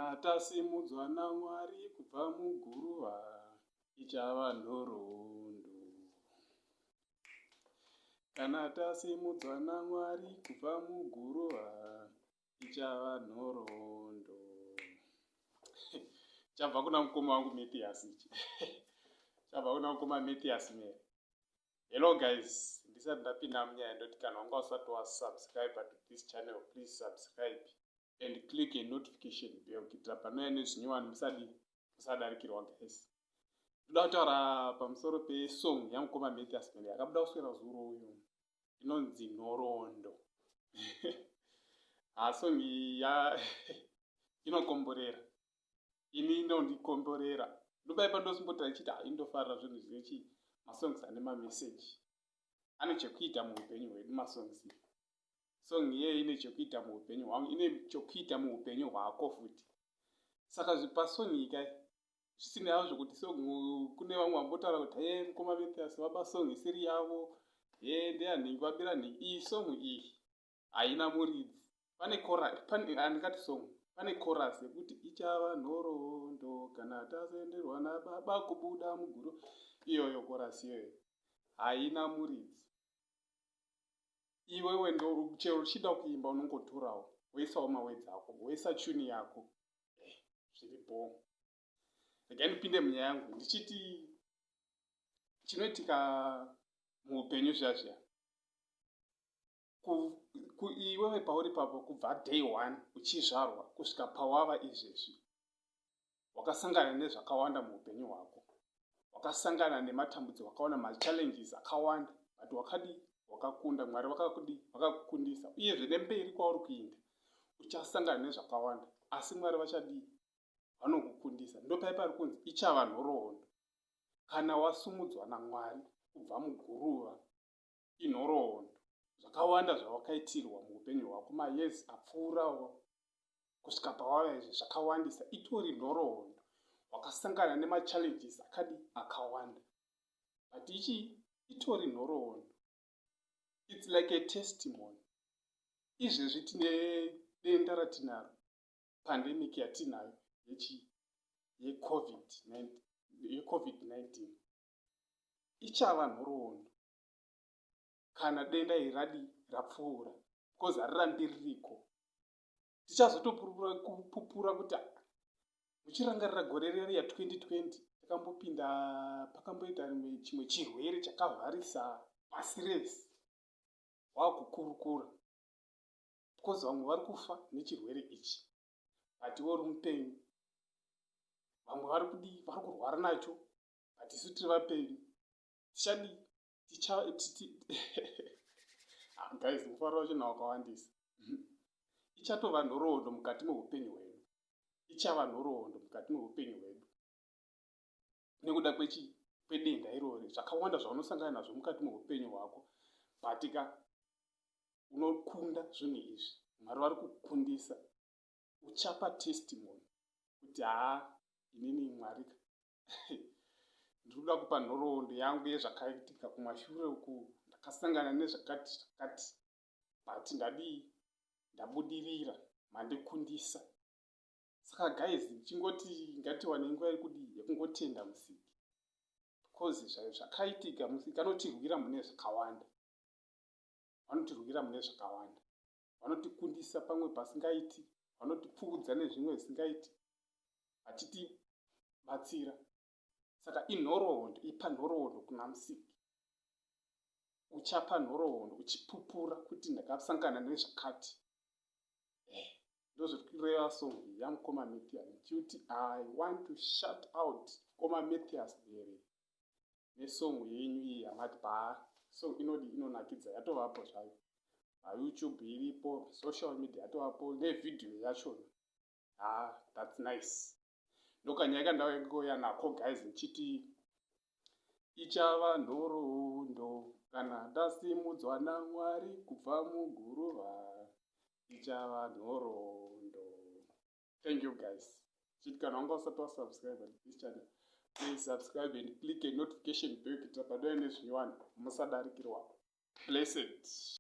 Kana tasimudzwa naMwari kubva muguruva, ichava nhoroondo. Kana tasimudzwa naMwari kubva muguruva, ichava nhoroondo. Chabva kuna mukoma wangu Mathias ichi. Chabva kuna mukoma Mathias Mhere. Hello guys, ndisati ndapinda munyaya, ndoti kana wanga usati wasubscribe to this channel, please subscribe and click a notification bell kuitira panouya nezvinyowani musadi musadarikirwa. Guys, ndoda kutaura pamusoro pesong yamukoma Mathias Mhere yakabuda kuswera zuro uyu, inonzi "Nhoroondo". Ha, song iyi inokomborera, ini inondikomborera. Ndopaipa ndosimbota ichiti haindofarira zvinhu zvinechi masongs ane mameseji, ane chekuita muupenyu hwedu. Masongs, song iyeyo ine chekuita muupenyu hwangu, ine chokuita muupenyu hwako futi. Saka zvipasong iyi kai, zvisinei hazvo kuti song, kune vamwe vambotaura kuti, "He, mukoma Mathias vaba song isiri yavo, he, ndeyanhingi, vabira nhingi." Iyi song iyi haina muridzi. Pane andingati song, pane chorus yekuti, "Ichava nhoroondo kana tasenderwa nababa kubuda muguru." Iyoyo chorus iyoyo haina muridzi. Iwewe ndo chero uchida kuimba, unongotorawo, woisawo mawords ako, woisa tune yako, zviri bho. Regai ndipinde munyaya yangu ndichiti chinoitika muupenyu zviya zviya, iwewe pauri papo, kubva day one uchizvarwa kusvika pawava izvezvi, wakasangana nezvakawanda muupenyu hwako, wakasangana nematambudziko akawanda, machallenges akawanda, but wakadi wakakunda. Mwari vakakudi vakakukundisa. Uyezve nemberi kwauri kuinda uchasangana nezvakawanda, asi Mwari vachadii? Vanokukundisa. Ndopai pari kunzi ichava nhoroondo kana wasumudzwa naMwari kubva muguruva. Inhoroondo zvakawanda zvawakaitirwa muupenyu hwako mayears apfuurawo kusvika pawava izvi, zvakawandisa, itori nhoroondo. Wakasangana nemachallenges akadi akawanda, but ichi itori nhoroondo. It's like a testimony. Izvezvi tine denda ratinaro, pandemic yatinayo yechi yeCOVID-19. Ichava nhoroondo kana denda iri radi rapfuura, because harirambi ririko. Tichazotopupura kuti muchirangarira gore reriya 2020, takambopinda, pakamboita rimwe chimwe chirwere chakavharisa pasi rese. Wakukurukura because vamwe vari kufa nechirwere ichi, but iwe uri mupenyu. Vamwe vari kudii? Vari kurwara nacho, but isu tiri vapenyu. Tichadii? Ticha, ah, guys, mufaro wachona wakawandisa. Ichatova nhoroondo mukati meupenyu hwedu, ichava nhoroondo mukati meupenyu hwedu nekuda kwedenda irori. Zvakawanda zvaunosangana nazvo mukati meupenyu hwako, but ka unokunda zvinhu izvi. Mwari vari kukundisa. Uchapa testimony kuti, "Haa, inini Mwari ka, ndiri kuda kupa nhoroondo yangu yezvakaitika kumashure uku. Ndakasangana nezvakati zvakati, but ndadii? Ndabudirira, mandikundisa." Saka guys, chingoti ngatiwane nguva yekudii, yekungotenda Musiki, because zvakaitika, Musiki anotirwira mune zvakawanda, vanotirwira mune zvakawanda, vanotikundisa pamwe pasingaiti, vanotipfuudza nezvimwe zvisingaiti, vachitibatsira. Saka inhoroondo, ipa nhoroondo kuna Musiki. Uchapa nhoroondo uchipupura kuti ndakasangana nezvakati. Ndozviri kureva song yamukoma Mathias, ndichikuti I want to shout out mukoma Mathias Mhere nesong yenyu iyi yamati baa. Song inodi inonakidza, yatovapo zvayo paYouTube, iripo social media, yatovapo nevhidhiyo yachona. Ha, that's nice. Ndokanyaya kandauya nako guys, ndichiti ichava nhoroondo kana ndasimudzwa naMwari kubva muguruva, ichava nhoroondo. Thank you guys. Chiti kana wanga usati wasubscribe this channel, please subscribe and click a notification bell kuitira padai nezvinyowani musadarikirwa. Blessed.